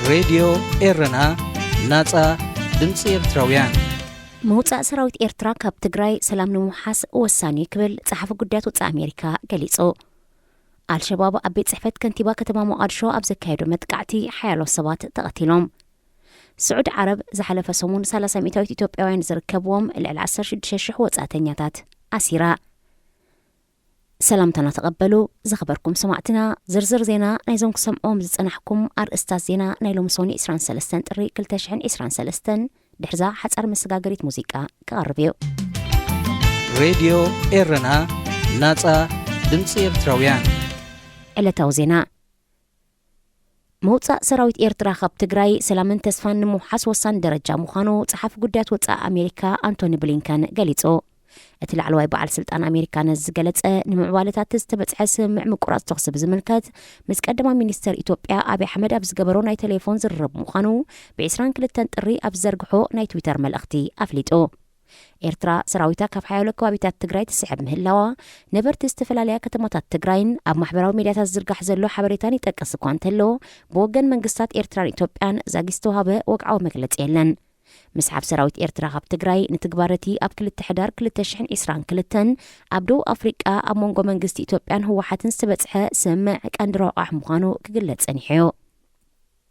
ሬድዮ ኤረና፣ ናጻ ድምጺ ኤርትራውያን። ምውጻእ ሰራዊት ኤርትራ ካብ ትግራይ ሰላም ንምውሓስ ወሳኒ እዩ ክብል ጸሓፊ ጉዳያት ወጻኢ ኣሜሪካ ገሊጹ። ኣልሸባብ ኣብ ቤት ጽሕፈት ከንቲባ ከተማ ሞቓድሾ ኣብ ዘካየዶ መጥቃዕቲ ሓያሎ ሰባት ተቐቲሎም። ስዑዲ ዓረብ ዝሓለፈ ሰሙን ሰላሳ ሚእታዊት ኢትዮጵያውያን ዝርከብዎም ልዕሊ ዓሰርተ ሽዱሽተ ሽሕ ወጻእተኛታት ኣሲራ። ሰላምታና ተቐበሉ ዝኸበርኩም ሰማዕትና። ዝርዝር ዜና ናይዞም ክሰምዖም ዝጸናሕኩም ኣርእስታት ዜና ናይ ሎሚ ሰኒ ዕስራን ሰለስተን ጥሪ ክልተ ሽሕን ዕስራን ሰለስተን ድሕርዛ ሓጻር መሰጋገሪት ሙዚቃ ክቐርብ እዩ። ሬድዮ ኤረና፣ ናጻ ድምጺ ኤርትራውያን። ዕለታዊ ዜና። ምውጻእ ሰራዊት ኤርትራ ካብ ትግራይ ሰላምን ተስፋን ንምውሓስ ወሳኒ ደረጃ ምዃኑ ጸሓፊ ጉዳያት ወጻኢ ኣሜሪካ ኣንቶኒ ብሊንከን ገሊጹ። እቲ ላዕለዋይ በዓል ስልጣን ኣሜሪካ ነዚ ዝገለጸ፣ ንምዕባለታት ዝተበጽሐ ስምምዕ ምቁራጽ ተኹሲ ብዝምልከት ምስ ቀዳማይ ሚኒስተር ኢትዮጵያ ኣብይ ኣሕመድ ኣብ ዝገበሮ ናይ ቴሌፎን ዝርርብ ምዃኑ ብ ዕስራን ክልተን ጥሪ ኣብ ዝዘርግሖ ናይ ትዊተር መልእኽቲ ኣፍሊጡ። ኤርትራ ሰራዊታ ካብ ሓያሎ ከባቢታት ትግራይ ትስሕብ ምህላዋ፣ ነበርቲ ዝተፈላለያ ከተማታት ትግራይን ኣብ ማሕበራዊ ሚድያታት ዝዝርጋሕ ዘሎ ሓበሬታን ይጠቅስ እኳ እንተሎ፣ ብወገን መንግስታት ኤርትራን ኢትዮጵያን ዛጊት ዝተዋህበ ወግዓዊ መግለጺ የለን። ምስሓብ ሰራዊት ኤርትራ ካብ ትግራይ ንትግባረቲ ኣብ ክልተ ሕዳር ክልተ ሽሕን ዕስራን ክልተን ኣብ ደቡብ ኣፍሪቃ ኣብ መንጎ መንግስቲ ኢትዮጵያን ህወሓትን ዝተበጽሐ ስምምዕ ቀንዲ ረቋሕ ምዃኑ ክግለጽ ጸኒሑ እዩ።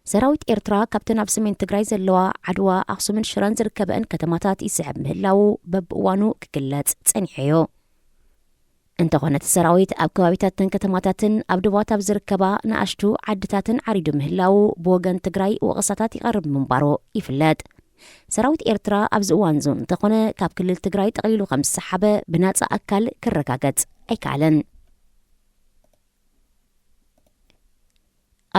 ሰራዊት ኤርትራ ካብተን ኣብ ሰሜን ትግራይ ዘለዋ ዓድዋ፣ ኣኽሱምን ሽረን ዝርከበአን ከተማታት ይስሕብ ምህላዉ በብእዋኑ ክግለጽ ጸኒሑ እዩ። እንተኾነ እቲ ሰራዊት ኣብ ከባቢታትን ከተማታትን ኣብ ዶባት ኣብ ዝርከባ ንኣሽቱ ዓድታትን ዓሪዱ ምህላዉ ብወገን ትግራይ ወቐሳታት ይቐርብ ምንባሩ ይፍለጥ። ሰራዊት ኤርትራ ኣብዚ እዋን እዚ እንተኾነ ካብ ክልል ትግራይ ጠቕሊሉ ከም ዝሰሓበ ብናጻ ኣካል ክረጋገጽ ኣይከኣለን።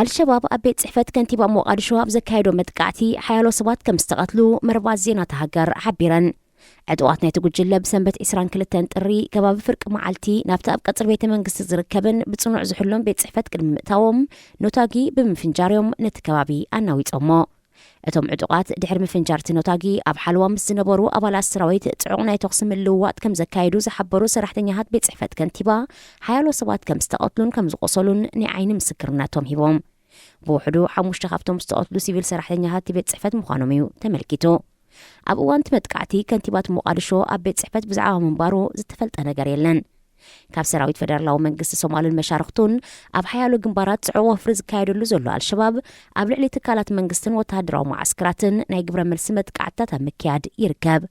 ኣልሸባብ ኣብ ቤት ጽሕፈት ከንቲባ ሞቓድሾ ኣብ ዘካየዶ መጥቃዕቲ ሓያሎ ሰባት ከም ዝተቐትሉ መርባት ዜና እታ ሃገር ሓቢረን። ዕጡቓት ናይቲ ጉጅለ ብሰንበት ዕስራን ክልተን ጥሪ ከባቢ ፍርቂ መዓልቲ ናብቲ ኣብ ቀጽሪ ቤተ መንግስቲ ዝርከብን ብጽኑዕ ዝሕሎን ቤት ጽሕፈት ቅድሚ ምእታዎም ኖታጊ ብምፍንጃር እዮም ነቲ ከባቢ ኣናዊጾሞ። እቶም ዕጡቓት ድሕሪ ምፍንጃር እቲ ኖታጊ ኣብ ሓለዋ ምስ ዝነበሩ ኣባላት ሰራዊት ጽዑቕ ናይ ተኹሲ ምልውዋጥ ከም ዘካየዱ ዝሓበሩ ሰራሕተኛታት ቤት ጽሕፈት ከንቲባ፣ ሓያሎ ሰባት ከም ዝተቐትሉን ከም ዝቖሰሉን ናይ ዓይኒ ምስክርነቶም ሂቦም። ብውሕዱ ሓሙሽተ ካብቶም ዝተቐትሉ ሲቪል ሰራሕተኛታት እቲ ቤት ጽሕፈት ምዃኖም እዩ ተመልኪቱ። ኣብ እዋን እቲ መጥቃዕቲ ከንቲባ እቲ ሞቓድሾ ኣብ ቤት ጽሕፈት ብዛዕባ ምንባሩ ዝተፈልጠ ነገር የለን። ካብ ሰራዊት ፈደራላዊ መንግስቲ ሶማልን መሻርኽቱን ኣብ ሓያሎ ግንባራት ጽዑቕ ወፍሪ ዝካየደሉ ዘሎ ኣልሸባብ፣ ኣብ ልዕሊ ትካላት መንግስትን ወተሃደራዊ መዓስከራትን ናይ ግብረ መልሲ መጥቃዕትታት ኣብ ምክያድ ይርከብ።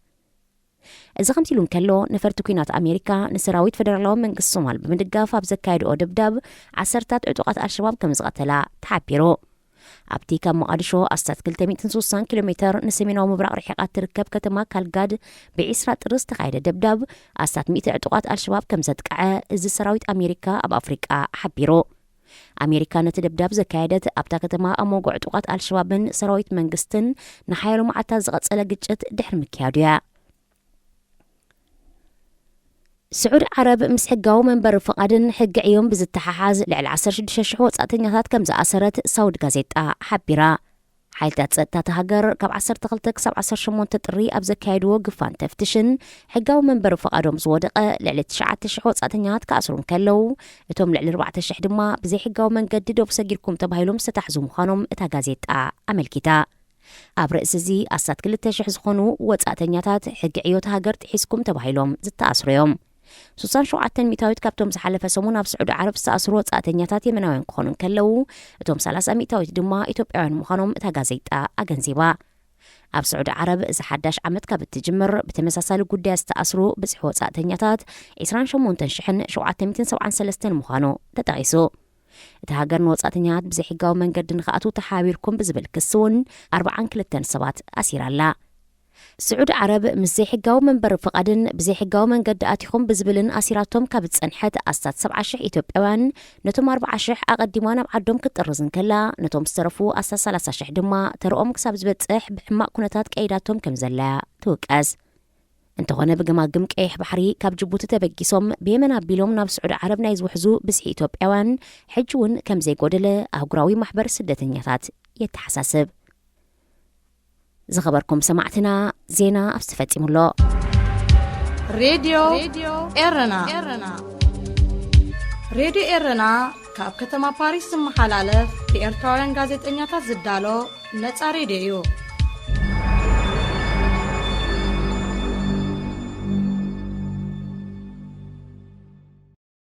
እዚ ከምዚ ኢሉ እንከሎ፣ ነፈርቲ ኲናት ኣሜሪካ ንሰራዊት ፈደራላዊ መንግስቲ ሶማል ብምድጋፍ ኣብ ዘካየድኦ ደብዳብ ዓሰርታት ዕጡቓት ኣልሸባብ ከም ዝቐተላ ተሓቢሩ። ኣብቲ ካብ መቓድሾ ኣስታት ክልተ ሚእትን ስሳን ኪሎ ሜተር ንሰሜናዊ ምብራቕ ርሒቓ እትርከብ ከተማ ካልጋድ ብዒስራ ጥሪ ዝተኻየደ ደብዳብ ኣስታት ሚእቲ ዕጡቓት ኣልሸባብ ከም ዘጥቅዐ እዚ ሰራዊት ኣሜሪካ ኣብ ኣፍሪቃ ሓቢሩ። ኣሜሪካ ነቲ ደብዳብ ዘካየደት ኣብታ ከተማ ኣብ መንጎ ዕጡቓት ኣልሸባብን ሰራዊት መንግስትን ንሓያሎ መዓልታት ዝቐጸለ ግጭት ድሕሪ ምክያዱ እያ። ስዑዲ ዓረብ ምስ ሕጋዊ መንበሪ ፍቓድን ሕጊ ዕዮን ብዝተሓሓዝ ልዕሊ ዓሰርተ ሽዱሽተ ሽሕ ወጻእተኛታት ከም ዝኣሰረት ሳውዲ ጋዜጣ ሓቢራ። ሓይልታት ጸጥታ እታ ሃገር ካብ ዓሰርተ ክልተ ክሳብ ዓሰርተ ሸሞንተ ጥሪ ኣብ ዘካየድዎ ግፋን ተፍትሽን ሕጋዊ መንበሪ ፍቓዶም ዝወደቐ ልዕሊ ትሽዓተ ሽሕ ወጻእተኛታት ክኣስሩ እንከለዉ፣ እቶም ልዕሊ ኣርባዕተ ሽሕ ድማ ብዘይሕጋዊ መንገዲ ዶብ ሰጊርኩም ተባሂሎም ዝተታሕዙ ምዃኖም እታ ጋዜጣ ኣመልኪታ። ኣብ ርእሲ እዚ ኣስታት ክልተ ሽሕ ዝኾኑ ወጻእተኛታት ሕጊ ዕዮ እታ ሃገር ጥሒስኩም ተባሂሎም ዝተኣስሩ እዮም። ስሳን ሸውዓተን ሚእታዊት ካብቶም ዝሓለፈ ሰሙን ኣብ ስዑዲ ዓረብ ዝተኣስሩ ወጻእተኛታት የመናውያን ክኾኑ እንከለዉ፣ እቶም ሰላሳ ሚእታዊት ድማ ኢትዮጵያውያን ምዃኖም እታ ጋዜጣ ኣገንዚባ። ኣብ ስዑዲ ዓረብ እዚ ሓዳሽ ዓመት ካብ እትጅምር ብተመሳሳሊ ጉዳያት ዝተኣስሩ ብዝሒ ወጻእተኛታት ዕስራን ሸሞንተን ሽሕን ሸውዓተ ሚእትን ሰብዓን ሰለስተን ምዃኑ ተጠቒሱ። እታ ሃገር ንወጻእተኛታት ብዘይሕጋዊ መንገዲ ንኽኣትዉ ተሓባቢርኩም ብዝብል ክሲ እውን ኣርብዓን ክልተን ሰባት ኣሲራ ኣላ። ስዑዲ ዓረብ ምስ ዘይሕጋዊ መንበሪ ፍቓድን ብዘይሕጋዊ መንገዲ ኣቲኹም ብዝብልን ኣሲራቶም ካብ ዝጸንሐት ኣስታት ሰብዓ ሽሕ ኢትዮጵያውያን፣ ነቶም ኣርብዓ ሽሕ ኣቐዲማ ናብ ዓዶም ክትጥርዝ እንከላ፣ ነቶም ዝተረፉ ኣስታት ሰላሳ ሽሕ ድማ ተርኦም ክሳብ ዝበጽሕ ብሕማቕ ኩነታት ቀይዳቶም ከም ዘላያ ትውቀስ። እንተኾነ ብገማግም ቀይሕ ባሕሪ ካብ ጅቡቲ ተበጊሶም ብየመን ኣቢሎም ናብ ስዑዲ ዓረብ ናይ ዝውሕዙ ብዝሒ ኢትዮጵያውያን ሕጂ እውን ከም ዘይጎደለ ኣህጉራዊ ማሕበር ስደተኛታት የተሓሳስብ። ዝኸበርኩም ሰማዕትና፣ ዜና ኣብዚ ተፈጺሙ ኣሎ። ሬድዮ ኤረና። ሬድዮ ኤረና ካብ ከተማ ፓሪስ ዝመሓላለፍ ብኤርትራውያን ጋዜጠኛታት ዝዳሎ ነጻ ሬድዮ እዩ።